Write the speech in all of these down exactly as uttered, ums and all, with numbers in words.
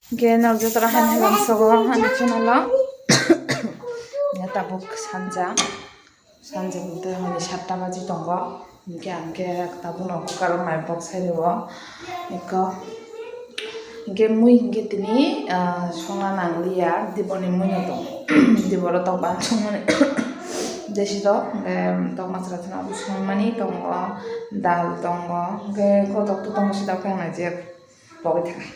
Hwnkhe norok jotono hani hai lamsogo ani channel o. Tabuk sanja, sanja hwnkhe hwnwi satta baji tongo. Hwnkhe ang khe tabukno cooker o mai bok sai rwo. Eko hwnkhe mui hwnkhe tini, ah, songna nangliya, diboni mui no tongo. Diboro tok bahan songmani jesi tok, hwnkhe tok masra thwna bo songmani tongo, dal tongo, hwnkhe kotok to tongo sida phai nai je. Pogwi thangkha.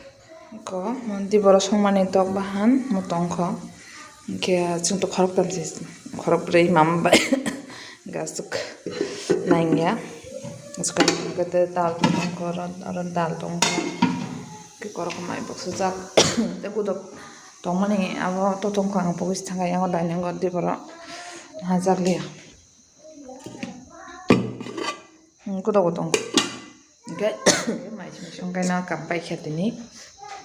Eko mondi borok songmani tok bahan mo tongkho. Hwnkhe chwngto khoroktham se, khorokbrwi mama bai hwnkhe aswk nangya. Aswk hwnkhe tei dal tongkho, oro, oro dal tongkho. Hwnkhe korokma mai bwsajak tei godok tongmani abo to tongkho, ang pogwi se thangkha, yang o dining o tei borok hajakliya. Hmm, kudo kudo. Hwnkhe mai simi songkhe no kap bai khe tini.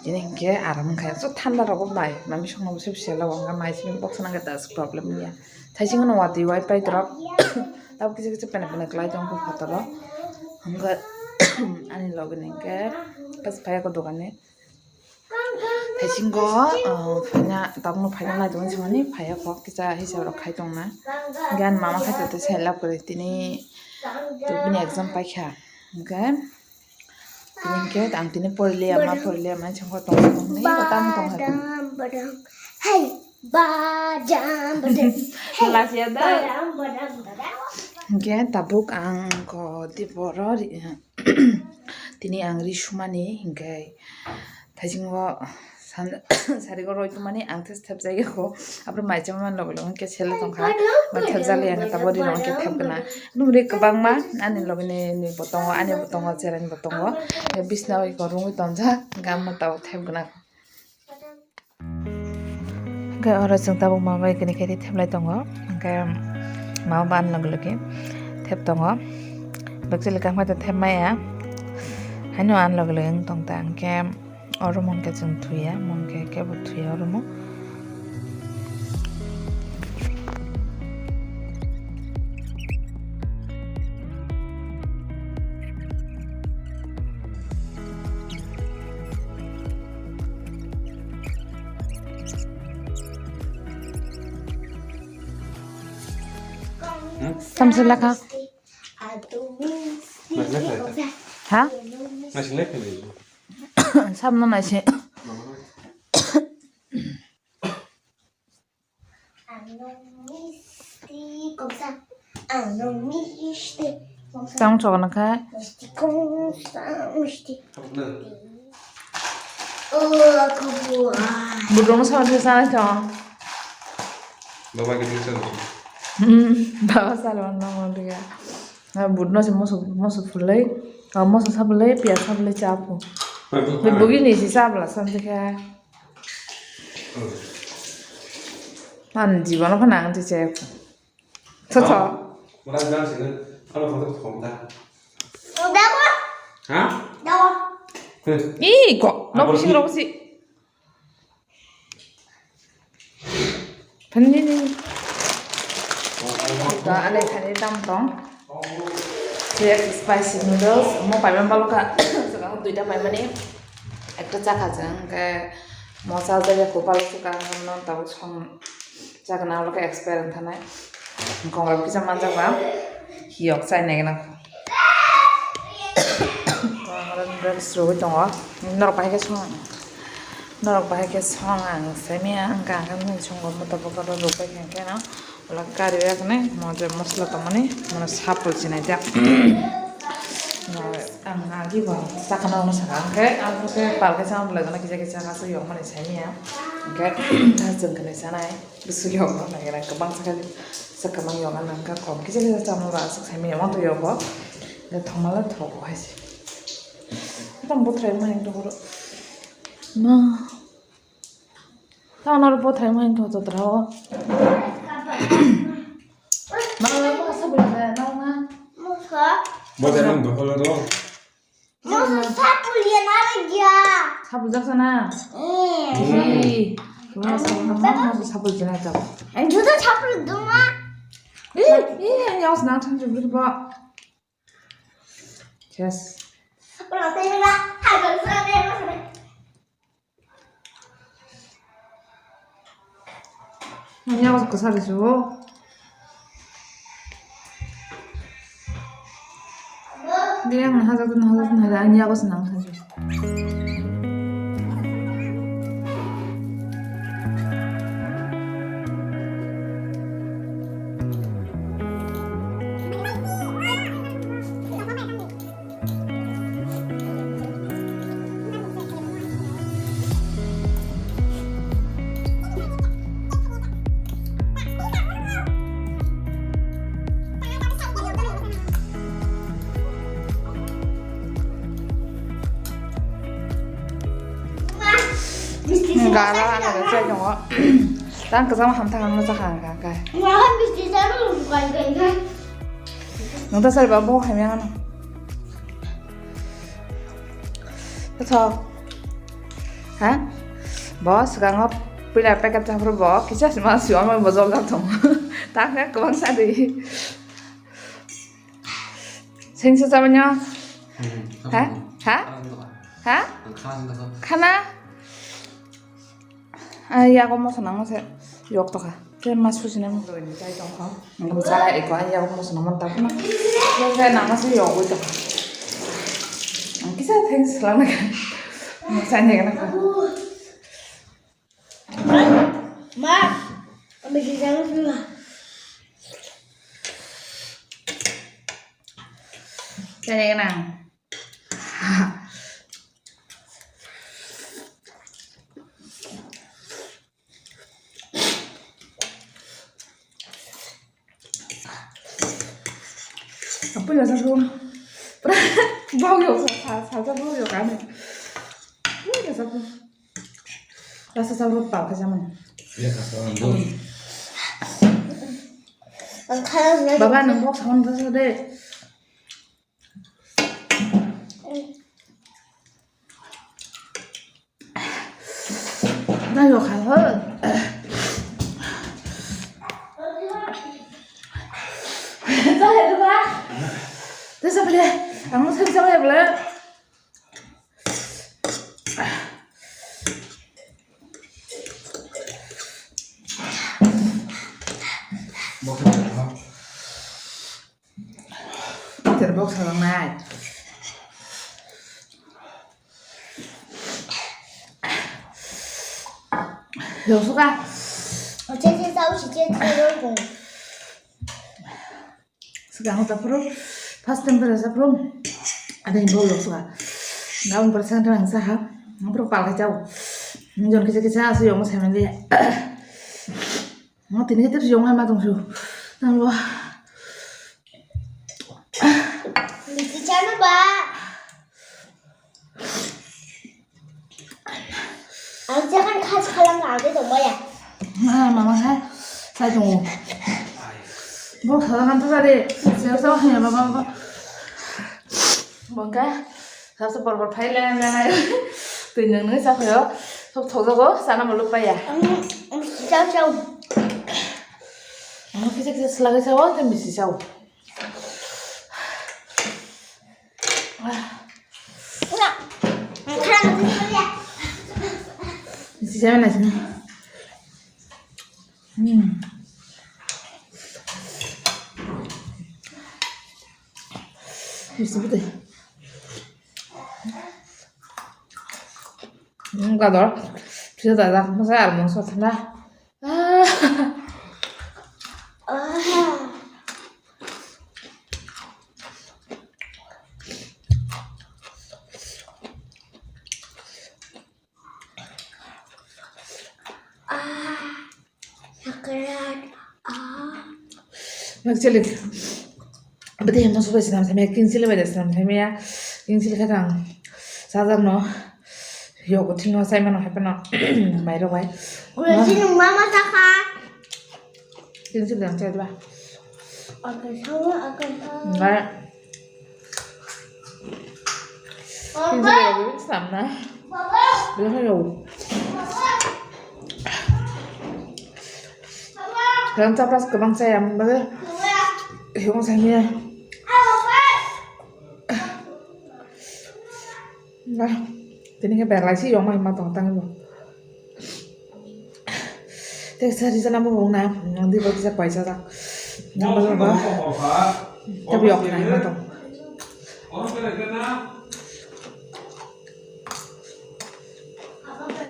Tini hwnkhe aram wngkha. So thanda rogo bai. Mami songno bo sibisela bo hwnkhe mai simi boksa nangkhe das problem ya. Thaisingo no watwi wai pai torok. Tabuk kisa kisa pene pene klai tong kho phataro. Hwnkhe ani logi ni hwnkhe pas phai ko dogan ni. Thaisingo, ah, phaina, tabukno phaina nai tongmani samani phaiya kok kisa hisab rok khai tongna. Hwnkhe ani mama khai tongtwi sai lab kwrwi tini, tini bini exam paikha. Hwnkhe tini hwnkhe ang tini poriliya ma poriliya ma chwngkha tongma tongni, tamo tongkha. Badam, badam, hey, badam, badam, hey, badam, badam, badam. Hwnkhe tabuk ang ko diboro ri-, tini ang ri sumani hwnkhe thaisingo san-, sarigo roi tongmani ang thes thep jagao. Abro mai chama man logo logo hwnkhe sele tongkha. Ma thep jali ang tabo ri rong hwnkhe thep gana. Nung ri kwbangma ani logi ni, ni bo tongo, ani bo tongo, cherani bo tongo. Bisna oi ko rungwi tonjak, gamma tabo thep gana. Hwnkhe oro chwng tabuk ma bai kini khe thep lai tongo. Hwnkhe ma ba ani logi logi thep tongo. Actually kangma ta thep maya. Haino ani logi logi wng tong ta. Hwnkhe oro mungkhe chwng thuya, mungkhe kebo thuya oro mo. Tamsa lakha. Ha? Sabno naise. Ano misti kongsa, ano misti kongsa. Tang chok na kha. Misti kongsa, misti. Tabuk na. O, aku buat. Budong sa sa sa to. Baba gini sa. Hmm, baba sa lo no mo diga. Na budno se moso, moso fulai. Ah, moso sa fulai, piya sa fulai chapu. Baba. Bugini si sa bla san diga. Ani jibono phano ang twi chaya kho. Tho, tho. Dawa. Ha? Dawa. Ih, kok. Abo no bising si. Rok si. Phani ni. Da ale thani tam tong. Check spicy noodles. Mo paiman baloka. Saka duita paimani. Ekta chakha jang ke. Mo sa jaya ko balo suka no tabuk song. Chakna ulo khe expire wng thanai. Kongra kisa manjak ba hiyok chai nai gana. Kongra noodles rwui tongo. Norok bahai khe song, norok bahai khe song ang saimanya, ang kha ang khe mui songo moto bokaro rwbai khe no. Ulo kari yak nai mo je mosla tongmani mono sapul chinai jak. Ang agi bo chakana ulo saka ang khe ang khe pal khe chama bulai jana kisa kisa kasu yok mani saimanya. Ang khe chwng khe nai sanai. Bwswk yokno naigra kwbangsa khe swkang yokna nangkha kom kisa kisa chamung rok aswk saimanya wanto yogo. Hwnkhe thongmala thogo hai se. Tamo bothrai mani dohoro. Ma. Tamo noro bothrai mani thogo totra o. Ma ma ma sabula na na. Bothrai mani dohoro do. Moso sapul ya nara gya. Sapul jak sana. Eh. Hey. Moso sapul jak sana jak. Juta sapul duma. Eh, eh, ya os na than jubli ba. Yes. Sapul apa ya? Agak sana ya. Ani yago kwsa rw su. Dia ang hajak na hajak na ani yago se nang thanju. Gala ana da chai tongo. Tang kwchama hamthang ang no chakha ang kha kai. Nung ta sari ba bo hamya ano. Kotho. Ha? Bo swkango puila packet chaphuru bo kisa sima sio ama bo jol jak tongo. Tang khe kwbang sa di. Sengsa chabanyo. Ha? Ha? Ha? Khana? Ai, yago moso nangma se yok tokha. Te mas susi nang. Chai tongkha. Nang chai eko ai yago moso nangma ta khna. Te nangma se yok oi tokha. Ang kisa thanks lang na. Ang chai ne na. Ma, ami di jang sila. Chai ne na. Apa ya satu? Bau yo sa sa sa bau yo kan. Apa ya satu? Rasa sa bau pal ka jaman. Baba nang bok sa sa de. Nai yo khai ho. Sa he ba. Te sa pele. Ang sa sa ya bele. Ter bok salangnai. Yoksuka. Oche che sau si che che ro ko. Swkang ta phuru. First time phuru sa phuru. Ada yang bol yoksuka. Gaun persen ta ang sa ha. Ang phuru pal ka chau. Jon kisa kisa asu yong sa mali. Mo tini kete yong ma tong su. Nang lo. Bisi chana ba. Ang jagan khas khalang ang de tong baya. Ah, mama hai. Sai tong. Bo khalang ang ta de. Sel sa hai mama ba. Bongka. Sabse por por phai le le le. Twi nang nang sa khoyo. Sok thok jago sana mo lupa ya. Ang ang chau chau. Ang kisa kisa selaga chau, kan bisi chau. Sisa mana sini? Hmm. Bisa betul. Hmm, kador. Bisa dah, dah. Masa ada mangsa sana. Ah. Sakrat. Nak chili. Bete mo sobai sinam samya, king chili bai sinam samya, king chili khatang. Sajak no. Yogo thino sai mano hai pano. Mai rok bai. Ura sini mama saka. King chili dam chai ba. Oke, sama, oke, sama. Enggak. Ini juga gue samna. Belum ya. Dalam capras kebang saya yang mana? Yang saya ni. Nah, tini ke belai sih yang mah matang tang lo. Tei sa rijak namo wng na, nang di bo kisa paisa jak. Nang bo bo. Tei bo yok nai ma tong.